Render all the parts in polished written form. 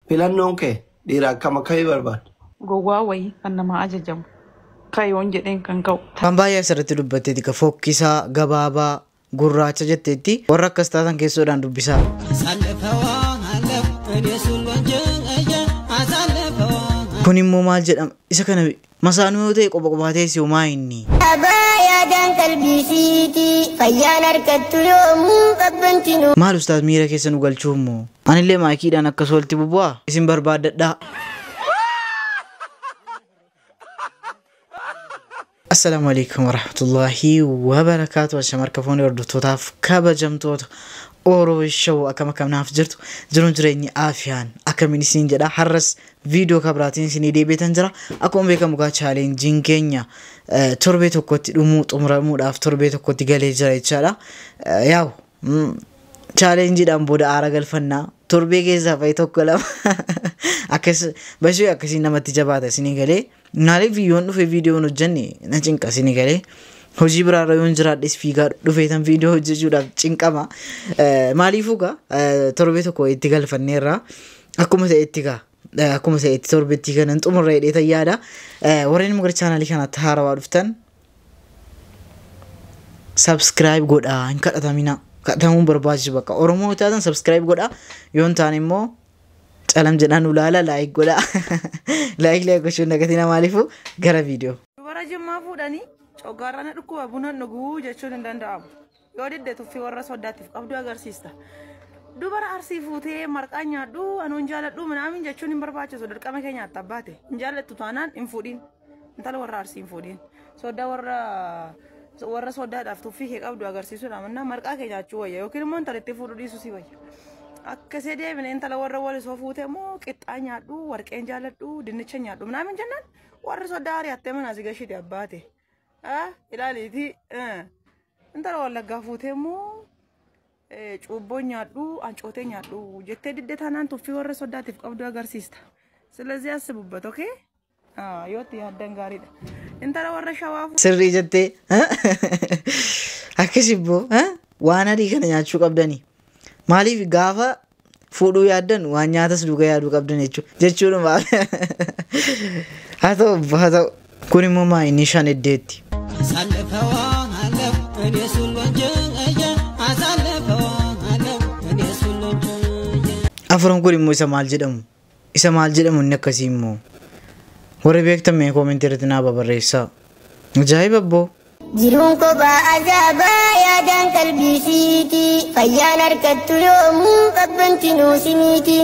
Filannoon kee dhiira akkam akkamii barbaadda? Gowwaa wayii kan namaa ajajamu. Kayoon jedheen kan ka'u. Kan baay'ee asirratti dubbatteeti ka fokkisaa gabaabaa gurraacha jetteetti warra akkas taatan keessoodhaan dubbisaa. Kun immoo maal jedhama? Isa kana masaanuu yoo ta'e qofa qofaa teessi homaa inni. Abaa yaadaan qalbii siiti fayyaan harkattu yoomuu qabbantinuu. Maal ustaaz miira keessa nu galchuu immoo? Anillee maakiidhaan akkas walitti bubu'aa isin barbaaddadhaa. Assalaamu alaikum warahmatullahi wabarakaatu. Asham harka fuunee hordoftootaaf kabajamtoota Oro Show akkam akkam naaf jirtu jiruun jireenyi aafiyaan akkamiin isin jedha. Har'as viidiyoo kabiraatiin isinii deebiitan jira. Akkuma beekamu gaa chaalenjiin keenya torbee tokkotti dhumuu xumuramuudhaaf torbee tokkotti galee jira jechaadha. Yaa'u chaalenjiidhaan booda aara galfannaa torbee keessaa fa'i tokko lama akkas bashee akkasiin namatti jabaata isinii galee. Maaliif yoon dhufe viidiyoon hojjenne na cinqa isinii galee. Hojii biraarra yoon jiraadhes fiigaa dhufeetan viidiyoo hojjechuudhaaf cinqama. Maaliifuu gaa torbee tokko itti galfanneerra akkuma ta'etti gaa akkuma ta'etti torbeetti kanan xumurra hidheetan yaada. Warreen immoo gara chaanaalii kanaatti haarawaa dhuftan subscribe godhaa hin kadhatamina. Kadhatamuun barbaachisu bakka Oromoo taatan subscribe godhaa yoon taane immoo calam jedhaan ulaala like godhaa. Like like gochuun dagatina maaliifuu gara viidiyoo. Dubara jimmaa fuudhanii coggaarraa na dhukkuba buna dhuguu jechuun hin danda'amu. Yoo didde tuffii warra soddaatiif qabdu agarsiista. Dubara arsii fuutee marqaa nyaadhu anuun jaaladhu minaamin jechuun hin barbaachisu dirqama kee nyaatta baate. Hin jaallattu taanaan hin fuudhin. Intala warra arsii hin fuudhin. Soddaa warra soddaadhaaf tuffii kee qabdu agarsiisuudha mannaa marqaa kee nyaachuu wayya yookiin immoo intala itti fuudhu dhiisuu si wayya. Akkasii deebine intala warra walisoo fuutee immoo qixxaa nyaadhu warqeen jaaladhu dinnicha nyaadhu minaamin jennaan warri soddaa ari'attee manaa si gashite abbaate. Ilaaliiti intala wallaggaa fuutee immoo cuubboo nyaadhu ancootee nyaadhu jettee didde taanaan tuffii warra soddaatiif qabdu agarsiista. Silazii as bubbata okee yoo itti yaaddan gaariidha. Intala warra shawaa Sirrii jettee akkas ibboo waan adii kana nyaachuu qabdanii. Maaliif gaafa fuudhuu yaaddan waan nyaatas duuka yaaduu qabdan jechuudha. Haa ta'u haa ta'u kun immoo maa inni shan eddeetti. Afuran kun immoo isa maal jedhamu? Isa maal jedhamu inni akkasii immoo? Warri beektan mee koomentii irratti naa babarreessaa. Ajaa'iba abboo. Jiruun kophaa azaabaa yaadaan qalbii siiti fayyaan harkattu yoomuu qabbantinuu simiiti.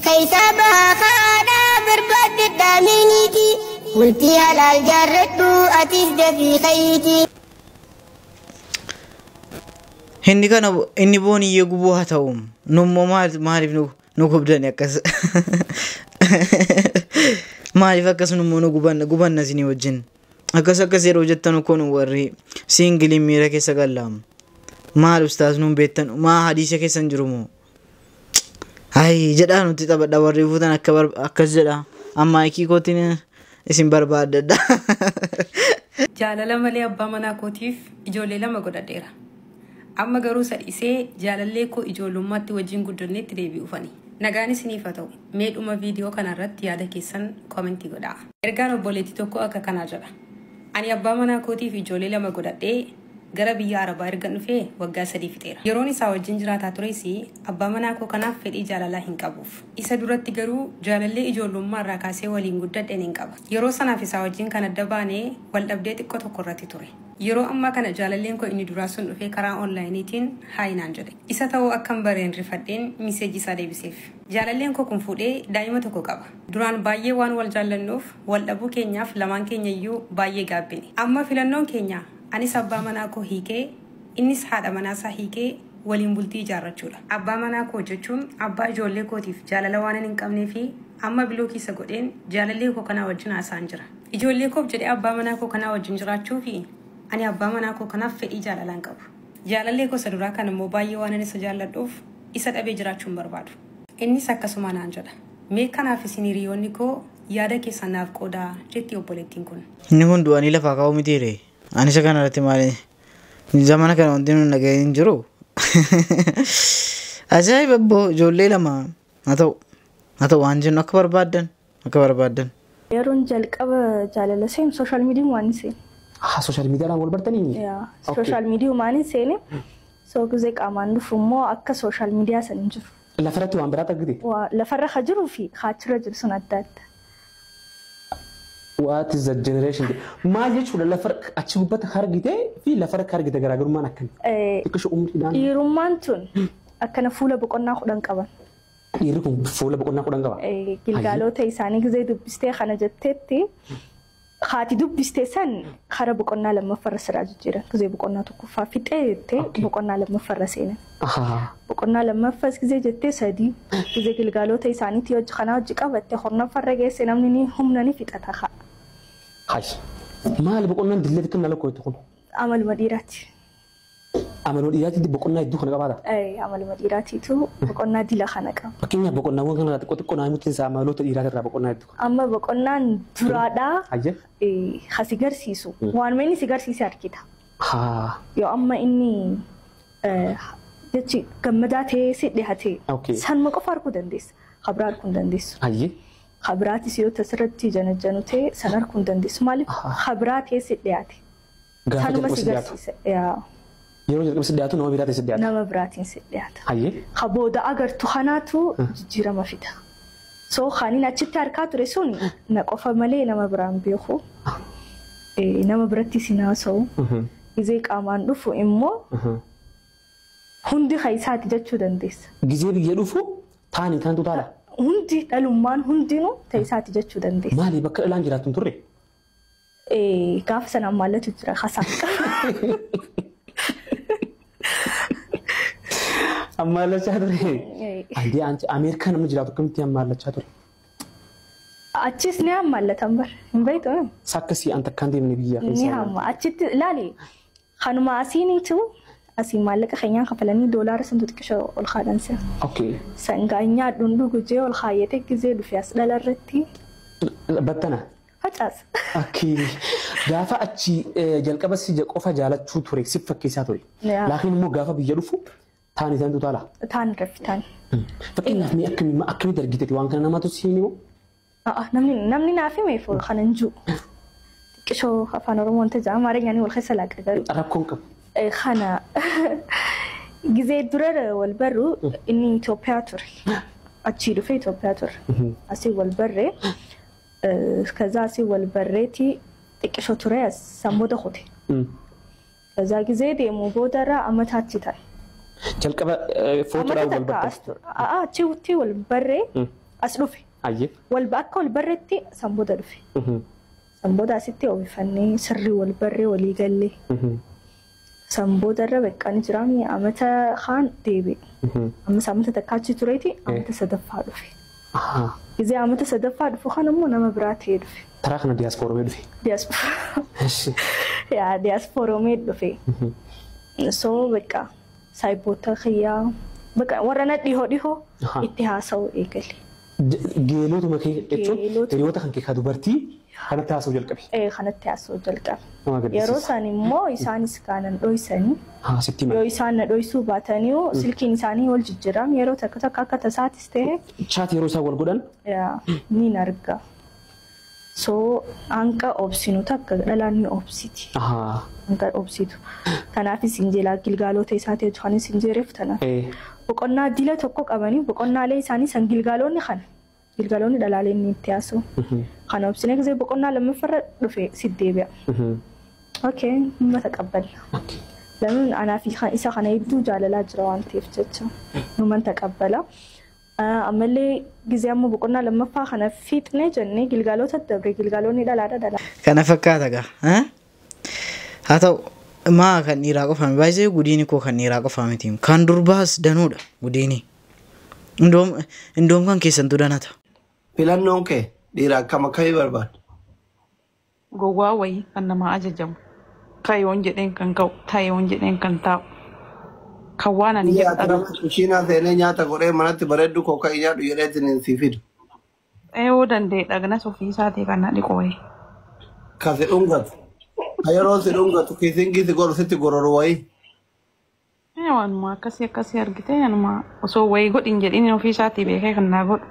Keessaa bahaa haadhaa barbaadde dhaaminiiti. Bultii halaal jaarradhu atis dafii kayiiti. Inni kana inni booniyyee gubuu haa ta'u nummoo maaliif nu gubdani akkas maaliif akkas nummoo nu gubanna isinii wajjin akkas akkas yeroo jettan kun warri siingiliin miira keessa gallaamu maal ustaas nuun beektan maa hadiisa keessa hin jiru moo hayi jedhaa nutti taphadha warri fuutan akkas jedha amma maayikii kootiin isin barbaaddadha. Jaalala malee abbaa manaa kootiif ijoollee lama godhadheera. Amma garuu sadhisee jaalallee koo ijoollummaatti wajjin guddanneetti deebi'uufani. Nagaan isiniif haa ta'u. Mee dhuma viidiyoo kanarratti yaada keessan koomentii godhaa. Ergaan obboleettii tokko akka kanaa jedha. Ani abbaa manaa kootiif ijoollee lama godhadhee gara biyya Arabaa erga dhufee waggaa 3 fixeera. Yeroon isaa wajjin jiraataa tures abbaa manaa koo kanaaf fedhii jaalalaa hin qabuuf. Isa duratti garuu jaalallee ijoollummaa irraa kaasee waliin guddadheen hin qaba. Yeroo sanaaf isaa wajjin kan adda baanee wal dhabdee xiqqoo tokko irratti ture. Yeroo ammaa kana jaalalleen koo inni duraa sun dhufee karaa onlaayiniitiin haayinaan jedhe. Isa ta'uu akkan bareen rifadheen miseejii isaa deebiseef. Jaalalleen koo kun fuudhee daa'ima tokko qaba. Duraan baay'ee waan wal jaallannuuf wal dhabuu keenyaaf lamaan keenya iyyuu baay'ee gaabbine. Amma filannoon keenya anis abbaa manaa koo hiikee innis haadha manaasaa hiikee waliin bultii ijaarrachuudha. Abbaa manaa koo jechuun abbaa ijoollee kootiif jaalala waan hin qabnee fi amma bilookii isa godheen jaalallee koo kanaa wajjin haasa'an jira. Ijoollee koof jedhee abbaa manaa koo kanaa wajjin jiraachuu fi ani abbaa manaa koo kanaaf fedhii jaalalaa hin qabu. Jaalallee koo isa duraa kan immoo baay'ee waan isa jaalladhuuf isa dhabee jiraachuu hin barbaadu. Innis akkasuma naan jedha. Mee kanaaf isin hiriyoonni koo yaada keessan naaf qoodaa jetti obboleettiin kun. Inni kun du'anii lafaa kaa'uu mitiire. Ani isa kana irratti maali zamana kana wanti nuti dhaga'ee hin jiru. Ajaa'iba abboo ijoollee lama haa ta'u. Haa ta'u waan jennu akka barbaaddan akka barbaaddan. Yeroon jalqaba jaalala seenu social media waan seenu. Ah, social mediadhaan wal bartanii? Yaa, social media waan seene. So gizee qaamaan dhufu immoo akka social media san hin jiru. Lafarratti waan biraatti argite? Waa lafarra ka jiruu fi kaachirra jiru sun adda adda. What is the generation? Maal jechuudha lafa achi gubbatti argite fi lafarra ka argite garaagarummaan akkami? Xiqqisho umriidhaan. Dhiirummaan tun akkana fuula boqonnaa 10 qaban. Dhiirri kun fuula boqonnaa 10 qaba. Gilgaalota isaanii gizee dubbistee kana jetteetti haati dubbistee san kara boqonnaa lammaffaarra siraa jijjiiran. Gizee boqonnaa tokkoffaa fixee jettee boqonnaa lammaffaarra seenan. Boqonnaa lammaffaas gizee jettee 3 gizee gilgaalota isaaniitti hojii kanaa hojii qabatte hornaffarra geesse namni ni humna ni fixata haa. Hayi. Maali boqonnaan dillee xiqqoo na lakkooytu kun? Amaluma dhiiraati. Amaluma dhiiraatti boqonnaa hedduu kana qabaata? Amaluma dhiiraatiitu boqonnaa dila kana qaba. Fakkeenyaaf boqonnaawwan kana xiqqoo xiqqoo naa himuutti isaa amaloota dhiiraatirraa boqonnaa hedduu kana. Amma boqonnaan duraadhaa Hayyee. Hasi garsiisu. Waanuma inni si garsiise argita. Haa. Yoo amma inni jechi gammadaa ta'ee si dhiyaate sanuma qofa arguu dandeessa. Kabira arguu hin dandeessu. Hayyee. Kabiraatis yoo tasirratti janajjanu ta'e san arguu hin dandeessu. Maaliif kabiraa ta'ee si dhiyaate. Gaafa Sanuma jalqaba si si dhiyaatu. garsiise. Yaa. Yeroo jalqaba si dhiyaatu nama biraatiin si dhiyaata. Nama biraatiin si dhiyaata. Hayyee. Ka booda agartu kanaatu jijjiirama fida. So kaniin achitti harkaa ture sun na qofa malee nama biraan beeku. Nama biratti si haasa'u. Gizee qaamaan dhufu immoo hundi kan isaati jechuu dandeessa. Gizee biyya dhufu taani taantu taala. Hundi dhalummaan hundinuu ta'e isaati jechuu dandeessa. Maali bakka dhalaan jiraattu hin turre? Gaafa sanaan maallatu jira kasaan qaba. Ammaallachaa ture. Andee anti Ameerikaa namni jiraatu akkamitti ammaallachaa ture? Achis ni hammaallatan bara. Hin beektu? Sakkasii an takkaan deemne biyya Ni keessa. hamma. Achitti ilaali. Kanuma asiinitu asiin maallaqa keenyaan kafalanii doolaara santu xiqqisho ol kaadhansa. Okay. Sangaa nyaadhuun dhugu jee ol kaayyate gizee dhufe as dhala irratti Battana. facaasa. Okay. Gaafa achi jalqaba si qofa jaalachuu ture si fakkeessaa ture. Yaa. Laakiin immoo gaafa biyya dhufu taani taantu taala. Taan raffitaan. Fakkeenyaaf mee akkamii akkamitti argiteeti waan kana namatu si himu? Namni namni naaf hime fuul kana hin jiru. Xiqqishoo afaan Oromoon tajaajila Amaarinyaan wal keessa laaqa garuu. Rakkoon qabu. Kana gizee dura wal barru inni Itoophiyaa ture. Achii dhufee Itoophiyaa ture. Asii wal barree ከዛ asii wal barreeti xiqqishoo ture as san booda kute. ከዛ ጊዜ deemu boodarra amataatti ta'e. Jalqaba footoodhaan wal Amata takka bartan. as ture. Achitti wal barree as dhufe. Hayyee. Wal akka wal barreetti san booda dhufe. San booda asitti oomishannee sirrii wal barree walii gallee. San boodarra beqqaan jiraami amata kaan deebi'e. Ammas amata takka achi tureeti amata sadaffaa dhufe. Gizee amata sadaffaa dhufu kan immoo nama biraa ta'ee dhufe. Taraa kana diyaaspooromee dhufe. Yaa diyaaspooromee dhufe. So beqqa saayiboota kiyyaa beqqa warra na dhihoo dhihoo itti haasa'uu eegale. Geelotuma kee jechuun hiriyoota kan kee ka dubartii kanatti haasa'uu jalqabe. Kanatti haasa'uu jalqabe. Nama gaddisiisa. Yeroo isaan immoo isaanis kaanan dhoysanii Haa sitti hima. yoo isaan na dhoysuu baatanii silkiin isaanii wal jijjiiram yeroo takka takka akka tasaatis ta'e Chaat yeroo isaan wal godhan yaa, niin arga. So hanqa obsinu takka dhalaan ni obsiti. Hanqa obsitu. Kanaafis injeelaa gilgaalota isaatii hojii injeereef tanaaf. Boqonnaa dila tokko qabanii boqonnaalee isaanii san gilgaalonni kana. Gilgaalonni dhalaalee inni itti haasa'u. Kana obsine gisee boqonnaa lammaffaarra dhufe si deebi'a. Okay, uummata qabballa. Lamuun anaa fi isa kana hedduu jaalalaa jira waan ta'eef jecha numan taqabbala. Ammallee gisee amma boqonnaa lammaffaa kana fiixnee jennee gilgaalota dabre gilgaalonni dhalaadha dhalaa. Kana fakkaata gaa. Haa ta'u maa kan dhiiraa qofa miti baay'ee gudiini koo kan dhiiraa qofa miti kan durbaas danuudha gudiini. Indoom kan keessantu danata. Filannoon kee dhiira akkam akkamii barbaadda? Gowwaa wayii kan namaa ajajamu. Kayoon jedheen kan ka'u, tayoon jedheen kan taa'u. Kan waan ani Biyya jedhu ati dhaga'u. nama kushiinaa seenee nyaata godhee manatti bareeddu koo ka'ii nyaadhu jedheetiin si fidu. Eeyoo danda'e dhagnas ofii isaatii kan na dhiqu wayii. Ka si dhungatu. Ka yeroo si dhungatu kiisingii si godhu sitti gororu wayii. Waanuma akkasii akkasii argite anuma osoo wayii godhin jedhin ofii isaatii beekee kan naa godhu.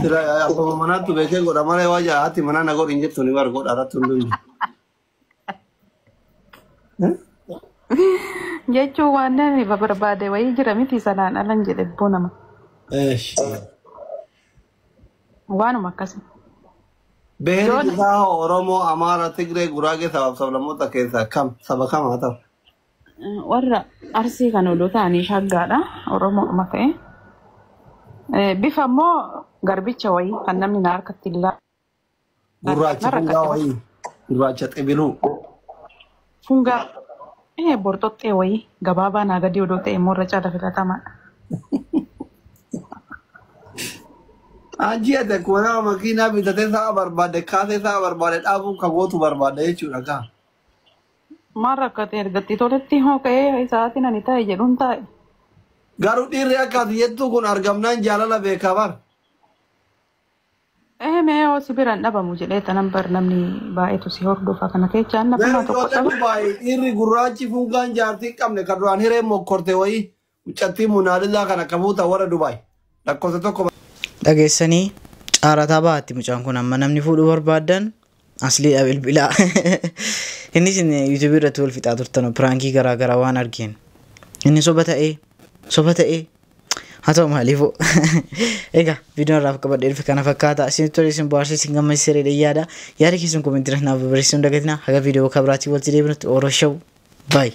Sila abbaa manaatu beekee godha malee waa haati manaa na godhi hin jettu ni bar godha irratti hunduu. Jechuun waan namni barbaade wayii jira miti sanaan alan jedhe ebboo nama. Waanuma akkasii. Beerri isaa hoo Oromoo, Amaara, Tigree, Guraagee sabaaf sablammoota keessaa kam saba kam haa ta'u? Warra Arsii kan odoo ta'anii shaggaadha. Oromoo ta'e. Bifa immoo garbicha wayii kan namni na harkatti illaa. Gurraacha fungaa wayii. Gurraacha xibiluu. Fungaa borxoxxee wayii gabaabaa naa gadi odoo ta'e immoo irra caala filatamaadha. Anji ati akkuma nama makiinaa bitatee sa'a barbaade kaasee sa'a barbaade dhaabuun kan gootu barbaade jechuudha kaa. Maal rakkate ergatti toletti hoo ka'ee isaatiin ani taa'e jedhuun taa'e. Garuu dhiirri akka ati jettu kun argamnaan jaalala beekaa bar. Mee hoo si biraan dhabamu jedhee tanan bar namni baay'eetu si hordofa kana keessa nama tokko dhaba. Dhiirri gurraachi fungaan jaartii hin qabne kan duraan hiree mokkorte wayii mucattii munaadillaa kana qabuuta warra Dubaay. Lakkoofsa tokko. Dhageessanii caarataa baatti mucaan kun amma namni fuudhuu barbaadan asliidha bilbilaa. Innis yuutuubii irratti wal fixaa turtan piraankii garaa garaa waan argeen. Inni soba ta'ee haa ta'u maaliifuu. Egaa viidiyoon irraa qabadhee dhufe kana fakkaata. Isinitti tolee isin bohaarsee isin gammachiisee yaada. Yaada keessan koomentii irratti naaf barreessuu hin dagatinaa. Haga viidiyoo kabiraatiin walitti deebinutti Oro Show. Bye.